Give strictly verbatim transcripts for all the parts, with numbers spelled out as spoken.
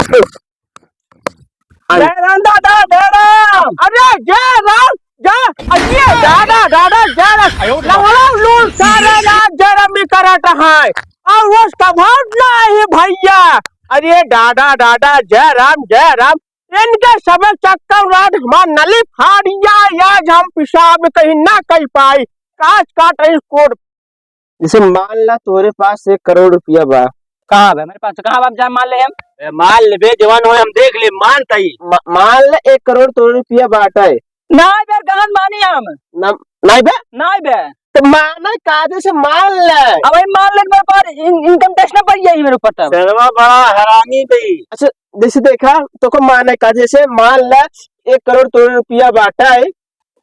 जय राम दादा, जय राम। अरे जय राम, जय, अरे दादा, दादा, जय राम। लंगड़ा लूल सारे रात जय राम ही करत है। और वो कभौ नहीं भैया। अरे दादा, दादा, जय राम, जय राम। इनके सबे चक्कर रात हमार नली फाड़िया, आज हम पेशाब कहीं ना कर पाई। काट काट इस कोट। जैसे मान ला तोरे पास एक करोड़ रुपया बा। कहाँ बा? मेरे पास तो कहाँ बा? जा मान ले हम। ए, मान ले बे, जवान हो, हम देख ले, मान तई। म-, मान ले एक करोड़ तोरे रुपया बाटे। नाई बे, कहाँ मानी हम? ना, नाई बे? नाई बे। तो माने कायदे से मान ले। अब भाई मान ले, मेरे पास इन-, income tax ना पड़ जाई मेरे ऊपर तब। सरवा बड़ा हरामी बे। अच्छा, जैसे देखा, तो को माने कायदे से मान ले एक करोड़ तोरे रुपया बाटे।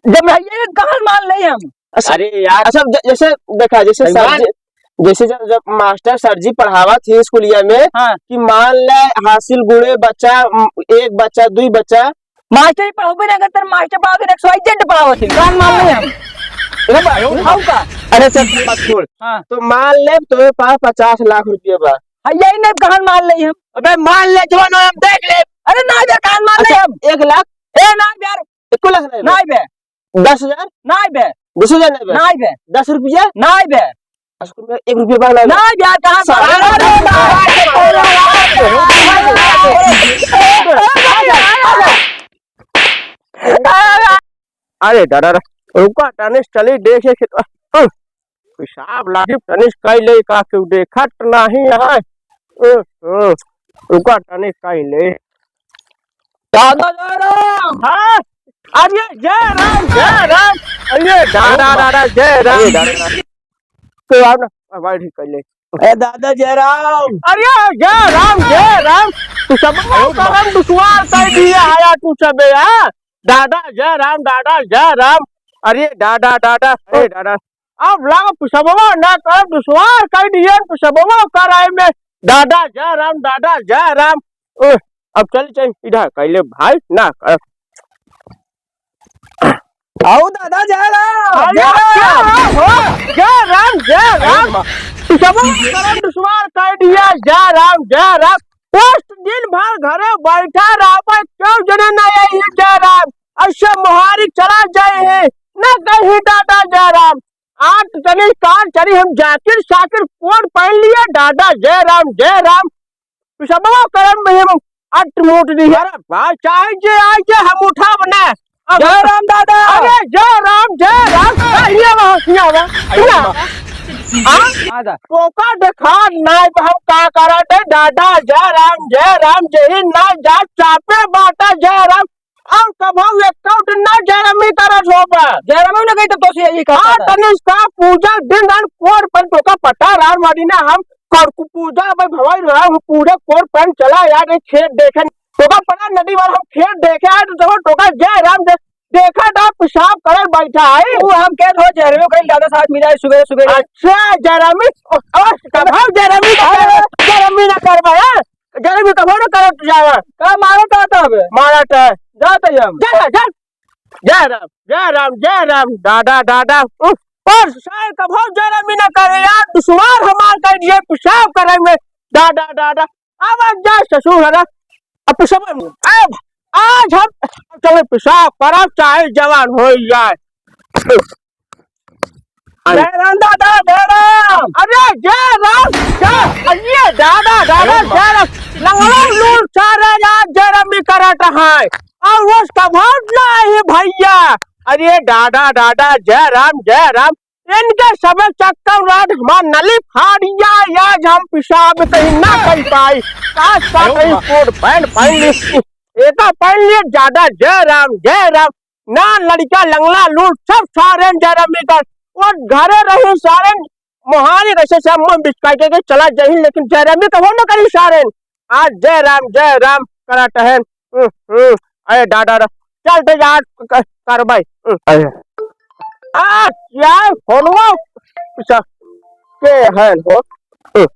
जब भैया ये कहाँ मान ले हम? अच्छा, अरे यार। अच्छा, ज-, जैसे देखा, जैसे भाई सर मान जी, जैसे जब, जब मास्टर सर जी पढ़ावत ही स्कूलिया में हाँ। कि मान ले हासिल गुणे बच्चा, म, एक बच्चा, दुई बच्चा। मास्टर ही पढ़ावे ना, अगर तेरे मास्टर पढ़ावत ही, X Y Z पढ़ावत ही, कहाँ मान ले हम? अरे बा-, हम का? अरे सर, बात छोड़। हाँ। तो मान ले तुम्हें पास पचास लाख रुपया बा। हाँ, यही नहीं, कहाँ मान ले हम? अबे मान ले, जवान हो, हम देख ले। अरे ना यार, कहाँ मान ले अच्छा, हम? एक लाख? ए ना यार, एको लाख नहीं बा। नाई बे। दस हजार? नाई बे। बीस हजार नहीं बा। नाई बे। दस रुपया? नाई बे। अस्कूल में एक रुपया बा नाई बा। नाई बे, कहाँ से? अरे, अरे दादा रे, रुका, तनिस चली देखे के तो, हम्म, पेशाब लागी, तनिस कई ले का, केहू देखत नाही है। हम्म, हम्म, रुका, तनिस कई ले। दादा जय राम। हाँ? अरे जय राम, जय राम। अरे दादा, दादा, जय राम। अरे दादा। तो आओ ना, अब बैठ ही कर ले। ए दादा जय राम। अरे जय राम, जय राम। तू सब करम दुश्वार कर दिया आया तू सबे, हाँ? दादा जय राम, दादा जय राम। अरे दादा, दादा, अरे दादा। अब लाग पिसबवा ना कर, दुश्वार कर दिए, पिसबवा कर आए में। दादा जय राम, दादा जय राम। ओह, अब चल, चल, इधर कैले भाई ना कर। आओ दादा जय राम, अरे जय राम। जय राम हो, जय राम, जय राम। अरे माँ। पिसबवा कर दुश्वार कर दिए, जय राम, जय राम। पोस्ट दिन भर घरे बैठा रहबे, क्यों जने ना यही जय राम। ऐसे मोहारी चला जाए है, ना कहीं दादा जय राम। आज तनी काल चली हम जाकिर साकिर कोट पहन लिया, दादा जय राम, जय राम। पिसबवा करम में हम अट मूट दी। अरे भाई, चाहे जे आए जे हम उठाब ना। अब जय राम दादा। अरे जय राम, जय राम। आ, हिया बा, हिया बा, हिया बा। हाँ? हाँ दा। तोका देखा नाई हम का करत है, दादा जय राम, जय राम, जय हिंद ना जा चापे बाटा जय राम। और कभौ एक काउंट ना जय राम ही करत हो बा। जय राम ही ना कही तो तोसे यही कहता हाँ, था। तनिष्का पूजा दिन रात कोर पर तोका पता राम वाली ना हम कर कु पूजा भाई भवाई रहा हम पूजा कोर पर चला यार एक खेत देखे तोका पता नदी वाला हम खेत देखे आए तो देखो तोका जय राम जय देखा था पेशाब करल बैठा है। वो हम कह दो जय राम कहीं दादा साथ मिला है सुबह सुबह। अच्छा जय राम ही, ओ, ओ, कभौ जय राम ही ना करबा, जय राम ही ना करबा, हाँ? जय राम ही कभौ ना करत जावा। का मारत है तब? मारत है। जात है हम। जा, जा। जय राम, जय राम, जय राम, दादा, दादा। उफ, और शायद कभौ जय राम ही ना करे यार, दुश्वार हमार कर दिए पेशाब करे में, दादा, दादा। अब जा ससुर हरा, अब पेशाब, अब आज हम चले पेशाब करब, चाहे जवान हो जाए। जय राम दादा, जय राम। अरे जय राम, जय, अरे दादा, दादा, अरे जय राम। लंगड़ा लूल सारे रात जय राम ही करत है। और वो कभौ नहीं भैया। अरे दादा, दादा, जय राम, जय राम। इनके सबे चक्कर रात हमार नली फाड़िया, आज हम पेशाब कहीं ना कर पाई। काट काट अरे कहीं वाह। कोट पैंट पहन ली, एका पहन लिए दादा, जय राम, जय राम। ना लड़का लंगला लूट सब सारेन जय राम ही कर। वो घरे रही सारेन मोहारी कैसे से मुंह बिचकाई के, के चला जाही, लेकिन जय राम ही कभौ न करी सारेन। आज जय राम, जय राम करत है। हम्म, हम्म, अरे दादा रे, चल तो यार क-, करबै। हम्म, अरे। आ, यार, फोनवा, अच्छा, के है हो? हम्म।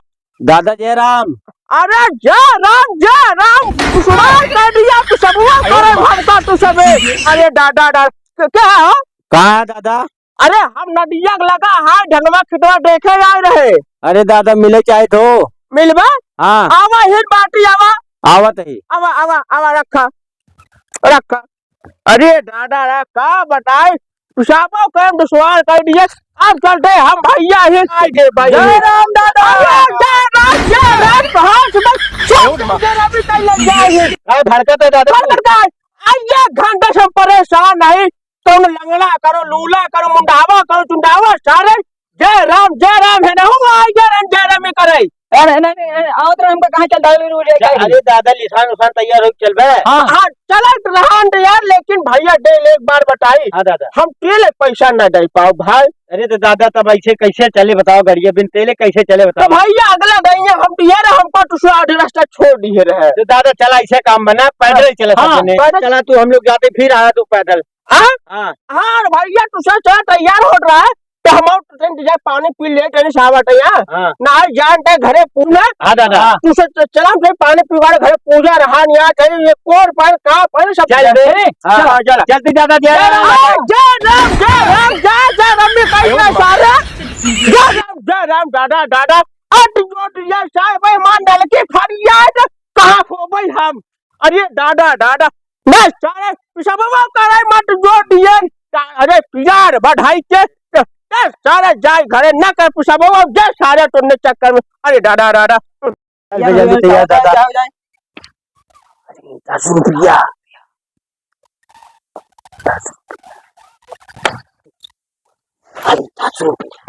दादा जय राम। अरे जय राम, जय राम। कुसुमार कर दिया तू सबवा करे भड़का तू सबे। अरे दादा, दादा, क-, क्या हो? कहाँ है दादा? अरे हम नदिया के लगा है, ढनवा खेतवा देखे आए रहे। अरे दादा मिले चाहे तो। मिलबा? हाँ। आवा हिल बाटी आवा। आवत ही। आवा, आवा, आवा, रखा, रखा। अरे दादा रे, का बताई, पिसाबो के हम दुश्वार कर दिए। अब चलते हम भैया ही आए थे भाई। जय राम दादा। अरे जय राम, जय राम, कहाँ से बस चल, जय राम भी कर लग जाए। अरे भड़कत है दादा। भड़कत है। आइए घंटे से परेशान नहीं, कौन लंगड़ा करो, लूला करो, मुंडावा करो, चुंडावा, सारे जय राम, जय राम है ना, हुआ जय राम, जय राम ही करे। अरे, नहीं, नहीं, नहीं, आवत रहे, हमका कहाँ चल डाले, रे, रे, रे। अरे दादा, लिसान उसान तैयार हो चल बे। हाँ। हाँ, चलत रहन दे यार, लेकिन भैया, डे एक बार बताई। हाँ दादा। हम तेल एक पैसा ना दे पाओ भाई। अरे तो दादा, तब ऐसे कैसे चले बताओ, गड़िया बिन तेले कैसे चले तो बताओ? भैया, अगला गइया हम दिए रहे, हमको तो आधे रास्ता छोड़ दिए रहे। तो दादा, चला, ऐसे काम बना, पैदल ही चले हाँ, सब जने। पैदल। चला तू, हम लोग जाते, फिर आया तू पैदल। हाँ? हाँ। हाँ, भैया, तू सब चला, तैयार हो रहा है। तो हम और ट्रेन जाए, पानी पी ले, ट्रेन से आवत है यहाँ। हाँ। ना जान ते घरे पूना। हाँ, दादा। हाँ। तू से च-, चला, फिर पानी पीवाड़े घरे पूजा रहा, यहाँ कहीं ये कोर पर, का पर, सब चल बे। हाँ। चला, चला। चलते दादा, जय जय राम। राम, जय राम, जय राम, जय, जय राम, मैं कहीं ना सारे। जय राम, जय राम, दादा, दादा। अट जोट ये साहब, भाई, मान डाल के खड़ी है, तो कहाँ खो भाई हम? अरे दादा, दादा, बस सारे पिसबवा करे मत जोर दिए। अरे यार, बढ़ाई के, ए, सारे जाए घरे, न कर पिसबवा, जे सारे तोने चक्कर में। अरे दादा, दादा। चल भैया, जल्दी तैयार दादा। जाओ, जाओ। अरे, दस रुपया। दस रुपया। अरे, दस रुपया।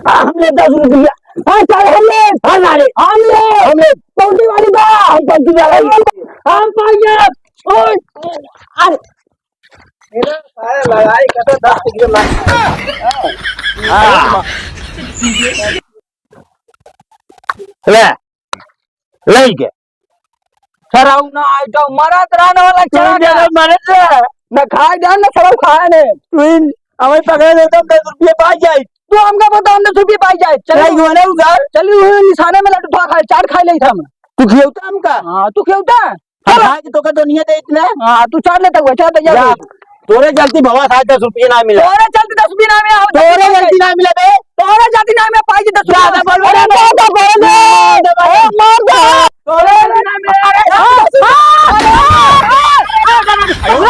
हमने दस रुपया। हाँ, चल, हमने। हाँ, सारे। हमने। हमने। पौंटी वाली बा, हम पौंटी वाला ही। हम पाइए। ओए। अरे। मेरा सारे लड़ाई का तो दस रुपया लग गया। हाँ। ले। लई के। सरऊ ना आए तो मरत रहने वाला चला तू गया। जरा मरत रह। न खाए जान, न सरऊ खाए ने। तू इन, हमें पकड़े देता, हम दस रुपये पाई जाए। तू हमका बता, हम दस रुपये पाई जाए। चल। नहीं, वो नहीं उधार। चल, वो निशाने में लड्डू खा, खा, चाट खा ले हम। तू खियौता हमका? हाँ, तू खियौता? हम खाए के तोका दुनिया दे इतने। हाँ, तू चाट लेता हुआ, चल, तैयार या, हो। तोरे जल्दी भवा साहब दस रुपये ना मिला। तोरे जल्दी दस रुपये ना मिला, हम तोरे जल्दी जल्दी ना मिला बे। तोरे जल्दी ना मिला, पाई जी दस रुपये। ज्यादा बोल, अरे, ज्यादा बोल, ज्यादा बोल। अरे, मार दे। तोरे जल्दी ना मिला। अरे, अरे, अरे, अरे,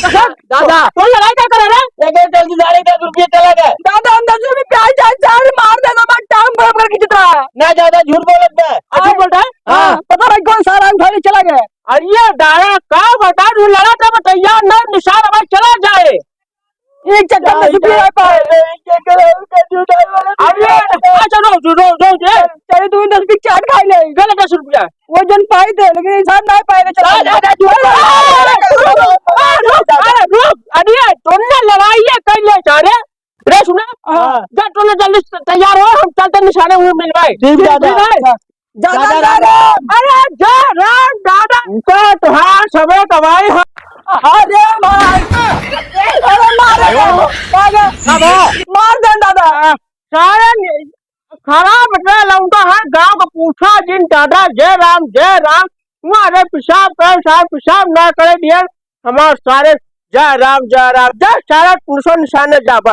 अरे, दादा। तू लड़ाई क्या करे रे? लेकिन जल्दी साढ़े दस रुपये चला गया। दादा, हम दस रुपये प्याज, चार, चार मार दे, तो मैं टांग बराबर की जितना। ना ज्यादा झूठ बोलत बे। अच्छा, बोल रहा है? हाँ। हाँ, पता नहीं कौन सा राम खाने चला गया। अरे दादा, का बता, तू लड़ा था, बतैया, ना निशान हमारे चला जाए। एक चक्कर में छुट्टी ना पाए। अरे, अच्छा, रो, रो, रो, रो, ये। चले, तू दस रुपये चाट खा ले। गलत दस रुपया। वो जन पाए थे, लेकिन इंसान ना पाए थे, चला। अरे, अरे, रुक, अरे, रुक, अरे, रुक, अरे, तुमने लड़ाई ये कर ले, सारे। रे सुना, हाँ। जा तोने जल्दी से तैयार हो, हम चलते निशाने हुए मिलवाए। ठीक है, ठीक है। जा, जा, जा, जा। अरे जा राम दादा, उनका तुहार सबे कमाई है। अरे भाई, अरे मार दे, मार दे, मार दे दादा। हाँ, सारे नि-, खराब निकला लौंडा है, गाँव का पूछा जिन दादा, जय राम, जय राम। वहाँ रे पेशाब करे, सारे पेशाब ना करे दिए, हमार सारे जय राम, जय राम, जय सारा पुरुषों निशाने जाबा।